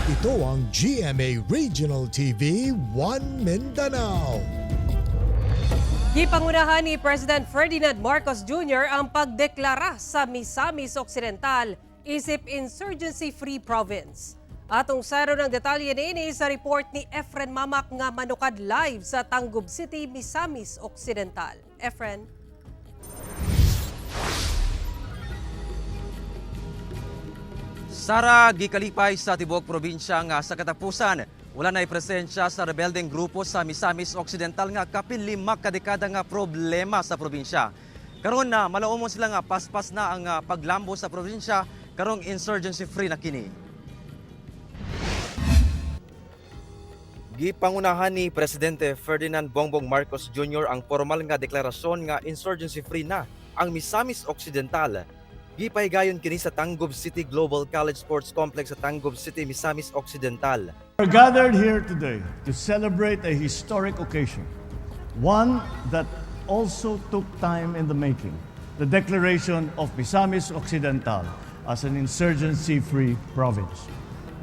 Ito ang GMA Regional TV 1 Mindanao. Gipangunahan ni President Ferdinand Marcos Jr. ang pagdeklara sa Misamis Occidental isip insurgency-free province. Atong sayron ang detalye niini sa report ni Efren Mamak nga manukad live sa Tangub City, Misamis Occidental. Efren? Sara, gikalipay sa tibuok probinsya nga sa katapusan wala na'y presensya sa rebeldeng grupo sa Misamis Occidental nga kapin 5 ka dekada nga problema sa probinsya. Karon na malaumon sila nga paspas na ang paglambo sa probinsya karong insurgency free na kini. Gipangunahan ni Presidente Ferdinand Bongbong Marcos Jr. ang formal nga deklarasyon nga insurgency free na ang Misamis Occidental. Gipahigayon kini sa Tangub City Global College Sports Complex sa Tangub City, Misamis Occidental. We are gathered here today to celebrate a historic occasion, one that also took time in the making, the declaration of Misamis Occidental as an insurgency-free province.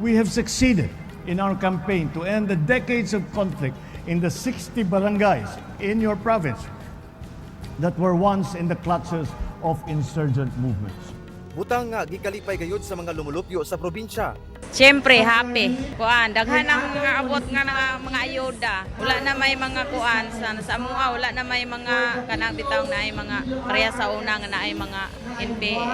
We have succeeded in our campaign to end the decades of conflict in the 60 barangays in your province that were once in the clutches of insurgent movements. Butang nga gikalipay gayud sa mga lumulupyo sa probinsya. Siyempre, happy. Kuan, daghan ang mga abot nga nga mga ayuda. Wala na may mga kuan sa amua, wala na may mga kanang bitaw na ay mga pareha sa una nga naay mga NPA.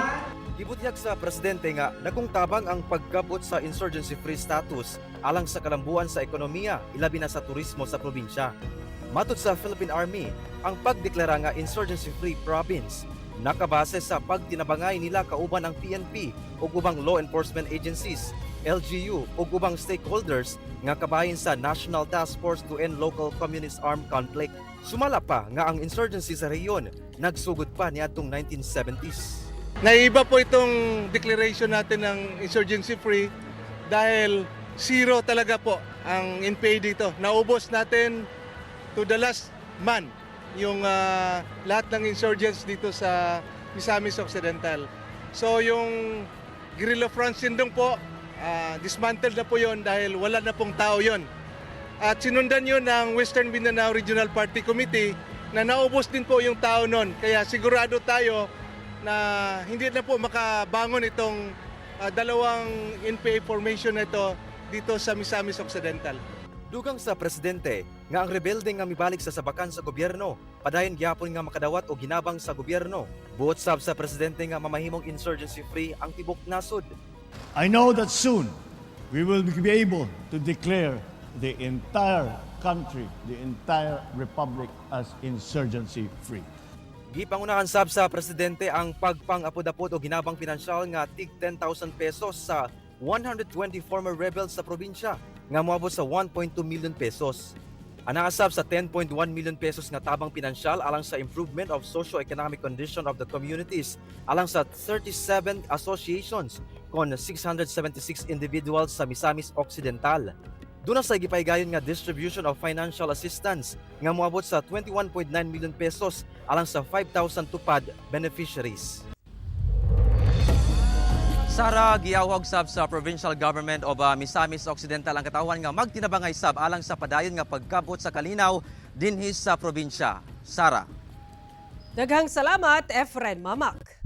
Gibutyag sa presidente nga nagkong tabang ang pagkabot sa insurgency free status alang sa kalambuan sa ekonomiya, ilabi na sa turismo sa probinsya. Matod sa Philippine Army, ang pagdeklara nga insurgency free province nakabase sa pagtinabangay nila kauban ang PNP ug ubang law enforcement agencies, LGU ug ubang stakeholders nga kabahin sa National Task Force to End Local Communist Armed Conflict. Sumala pa nga ang insurgency sa rehiyon nagsugod pa niadtong 1970s. Naiiba po itong declaration natin ng insurgency free dahil zero talaga po ang NPA dito. Naubos natin to the last man yung lahat ng insurgents dito sa Misamis Occidental. So yung Guerrilla Front Sindong po, dismantled na po yon dahil wala na pong tao yon. At sinundan yun ng Western Mindanao Regional Party Committee na naubos din po yung tao nun. Kaya sigurado tayo na hindi na po makabangon itong dalawang NPA formation na ito dito sa Misamis Occidental. Dugang sa presidente nga ang rebelde nga mibalik sa sabakan sa gobyerno, padayon gyapon nga makadawat og hinabang sa gobyerno. Buot sab sa presidente nga mamahimong insurgency free ang tibok nasod. I know that soon we will be able to declare the entire country, the entire republic as insurgency free. Gipangunahan sab sa presidente ang pagpang-apod-apod og hinabang pinansyal nga tig 10,000 pesos sa 120 former rebels sa probinsya nga moabot sa 1.2 million pesos. Anaa sab sa 10.1 million pesos nga tabang pinansyal alang sa improvement of socio-economic condition of the communities alang sa 37 associations kon 676 individuals sa Misamis Occidental. Duna sa gipahigayon nga distribution of financial assistance nga moabot sa 21.9 million pesos alang sa 5,000 tupad beneficiaries. Sara, giyawag sab sa provincial government of Misamis Occidental ang katawhan nga magtinabangay sab alang sa padayon nga pagkabot sa kalinaw dinhi sa probinsya. Sara. Daghang salamat, Efren Mamak.